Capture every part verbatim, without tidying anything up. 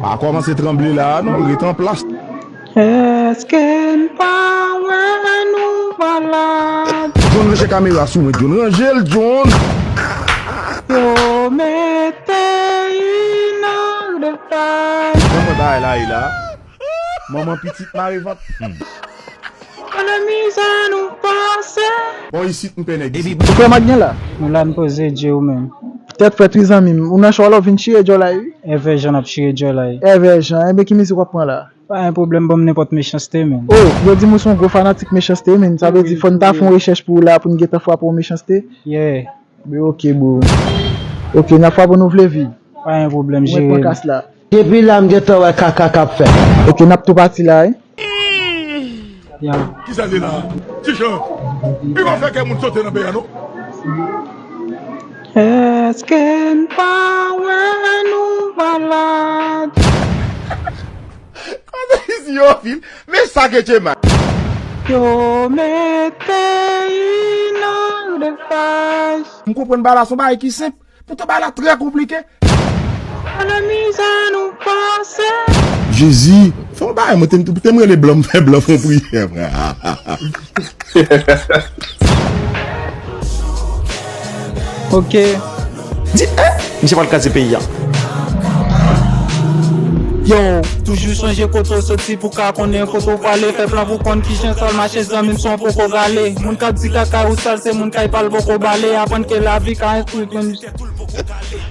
Pa kòmanse tranble la a non, ret an plas. Èske n pa wè nou malad? John, ranje kamera sou mwen, John. Ranje l, John. Yo mete in an de fay. Kòman bagay la ye la? Manman pitit mare vant. Hmm. Ann mizè nou pase. Bon, isit m pè nèg isit. Ou kwè m ak gen la? Nou la n poze dye ou menm. Tèt frèt wi zanmi m. Ou nan cho la w vin chire djòlay wi. Evè jan n ap chire djòlay. Evè jan. Enben ki mizik w ap pran la? Pa gen pwoblèm, ban m nenpòt mechanste menm. Oh, yo di m ou se yon gwo fanatik mechanste menm. Sa vle di fò n ta fè yon rechèch pou ou la pou n gentan frape yon mechanste. Yeah. Be ok bro. Ok, n ap frape nou vle vi. Pa gen pwoblèm, jere. Ou mèt pran kas la. Depi la m gentan wè kaka k ap fèt. Ok, n ap tou pati la wi. Yo. Kisa l ye la? Ti Jan, li pa fè kè moun sote nan peyi a non. Èske n pa wè nou malad? Kote isi yo vin? Men sa ke Djema. Yo mete in an de faj. M konprann bagay la se yon bagay ki senp. Poutan bagay la trè konplike. Ann mizè nou pase. Jezi, fè yon bagay, mwen te, te m rele blan, m fè blan fè yon priyè, frè. Ok. Di, eh, misye pral kraze peyi a. Yo, toujou sonje kote w soti pou ka konnen kote w prale. Fè plan pou konn kijan sa l mache, zanmi m, san w poko rale. Moun k ap di kaka ou sal, se moun kay pa l poko bale. Aprann ke lavi ka enstwi, menm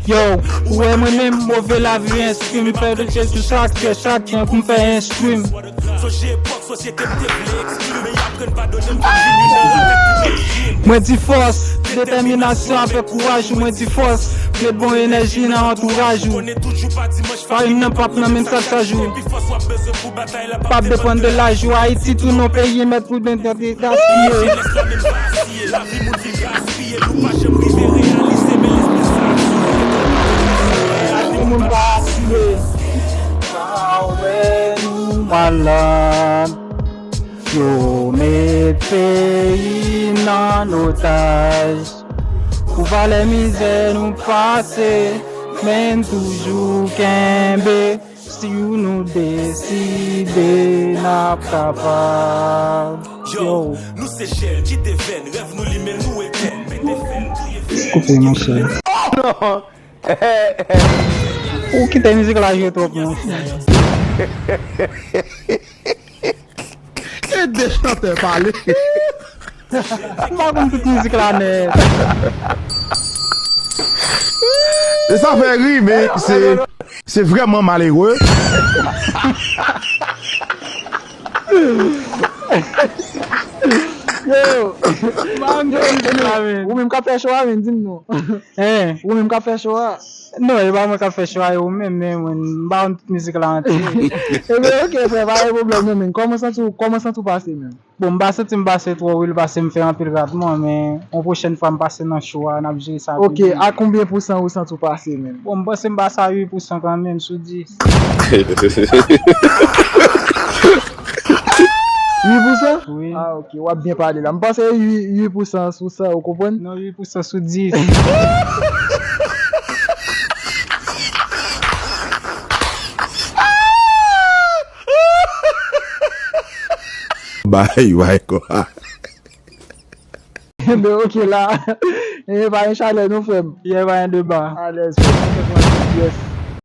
Yo, ou wè mwen menm, move lavi enstwi m, pèdi Jezi chak kè, chak jan pou m fè enstwi m. Sonje epòk sosyete m te vle eksklwi, men y aprann padone m pou m vin youn nan rapè ki plis. Mwen di fòs, detèminasyon avèk kouraj ou, mwen di fòs, met bon enèji nan antouraj ou. Konnen tout jou pa dimanch. Pa youn nan p ap nan menm sa chak jou. P ap depann de laj ou. Ayiti tou non peyi mèt pou byen tèt gaspiye. Moun pa asiye. Pa wè nou malad. Yo met peyi n an otaj. Pou valè mizè nou pase, men n toujou kenbe. Si nou deside, n ap kapab. Yo, nou se jèn, kite vèn, rèv nou limen, nou etèn. Mete fè n touye fè. Koupe, monchè. Oh non! Ou kite mizik la jwe twòp, monchè. E de chantè pale. M pa konn tout mizik la nèt. E sa fè ri, men se, se vrèman malere. Yo, m pa konn tout mizik la, men. Ou menm k ap fè cho a, men, di m non. Hein? Ou menm k ap fè cho a. Non, e pa mwen k ap fè cho a, e ou menm, men mwen, m pa konn tout mizik la antye. Ebyen, ok, frè, pa gen pwoblèm, non, men. Kòman santi w, kòman santi w pase, menm? Bon, m pa santi m pase twò well, paske m fè anpil ratman, men yon pwochèn fwa m pase nan cho a, n ap jere sa pi byen. Ok, a konbyen pousan ou santi w pase, menm? Bon, m panse m pase a uit pousan kanmenm, sou dis. Uit pousan? Wi. Ah, ok, w ap byen pale la. M panse uit, uit pousan sou san, ou konprann? Non, uit pousan sou dis. Bay, bay, kwa. Enben, ok la. Enben, pa gen chalè non, frè m. Yeah, pa gen deba. Alèz, frè m. Yes.